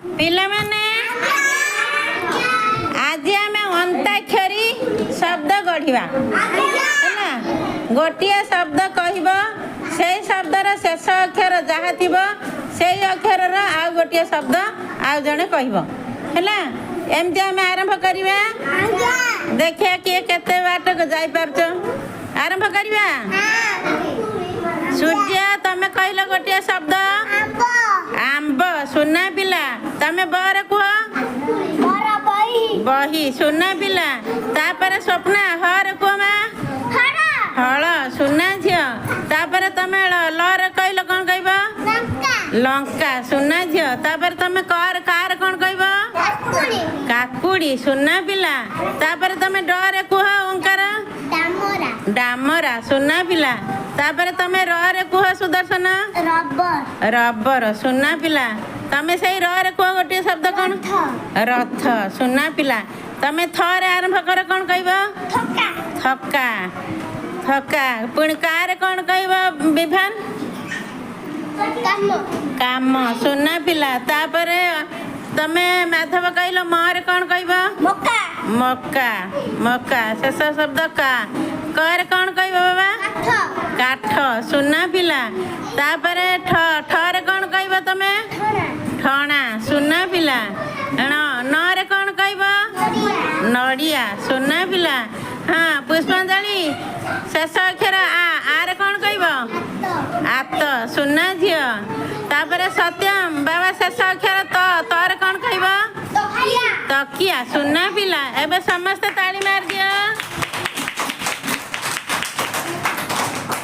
ପିଲାମାନେ, ଆଜି ଆମେ ଅନ୍ତାକ୍ଷରୀ ଶବ୍ଦ ଗଢ଼ିବା, ହେଲା? ଗୋଟିଏ ଶବ୍ଦ କହିବ, ସେଇ ଶବ୍ଦର ଶେଷ ଅକ୍ଷର ଯାହା ଥିବ, ସେଇ ଅକ୍ଷରର ଆଉ ଗୋଟିଏ ଶବ୍ଦ ଆଉ ଜଣେ କହିବ, ହେଲା? ଏମିତି ଆମେ ଆରମ୍ଭ କରିବା। ଦେଖିବା କିଏ କେତେ ବାଟକୁ ଯାଇପାରୁଛ। ଆରମ୍ଭ କରିବା। ସୂର୍ଯ୍ୟ, ତମେ କହିଲ ଗୋଟିଏ ଶବ୍ଦ। ଆମ୍ବ। ସୁନା ପିଲା, ତମେ ବରେ କୁହ। ବହି। ସୁନା ପିଲା। ତାପରେ ସ୍ୱପ୍ନା, ହରେ କୁହ ମା। ହଳ। ସୁନା ଝିଅ। ତାପରେ ତମେ ଲରେ କହିଲ, କ'ଣ କହିବ? ଲଙ୍କା। ସୁନା ଝିଅ। ତାପରେ ତମେ କରେ, କାରେ କ'ଣ କହିବ? କାକୁଡ଼ି। ସୁନା ପିଲା। ତାପରେ ତମେ ଡରେ କୁହ, ଓଙ୍କାର। ଡାମରା। ସୁନା ପିଲା। ତାପରେ ତମେ ରରେ କୁହ, ସୁଦର୍ଶନ। ରବର। ସୁନା ପିଲା। ତମେ ସେଇ ରରେ କୁହ ଗୋଟିଏ ଶବ୍ଦ, କ'ଣ? ରଥ। ସୁନା ପିଲା। ତମେ ଥରେ ଆରମ୍ଭ କର, କ'ଣ କହିବ? ଥକା। ଥକା। ପୁଣି କାରେ କ'ଣ କହିବ, ବିଭାନ? କାମ। ସୁନା ପିଲା। ତାପରେ ତମେ ମାଧବ କହିଲ, ମରେ କ'ଣ କହିବ? ମକା। ମକା। ଶେଷ ଶବ୍ଦ କା। କରେ କ'ଣ କହିବ ବାବା? କାଠ। ସୁନା ପିଲା। ତାପରେ ଠ, ଠରେ କ'ଣ କହିବ ତମେ? ଠଣା। ସୁନା ପିଲା। ନରେ କ'ଣ କହିବ? ନଡ଼ିଆ। ସୁନା ପିଲା। ହଁ, ପୁଷ୍ପାଞ୍ଜଳି, ଶେଷ ଅକ୍ଷର ଆ। ଆରେ କ'ଣ କହିବ? ଆତ। ସୁନା ଝିଅ। ତାପରେ ସତ୍ୟମ ବାବା, ଶେଷ ଅକ୍ଷର ତ। ତରେ କ'ଣ କହିବ? ତକିଆ। ସୁନା ପିଲା। ଏବେ ସମସ୍ତେ ତାଳି ମାରିଦିଅ।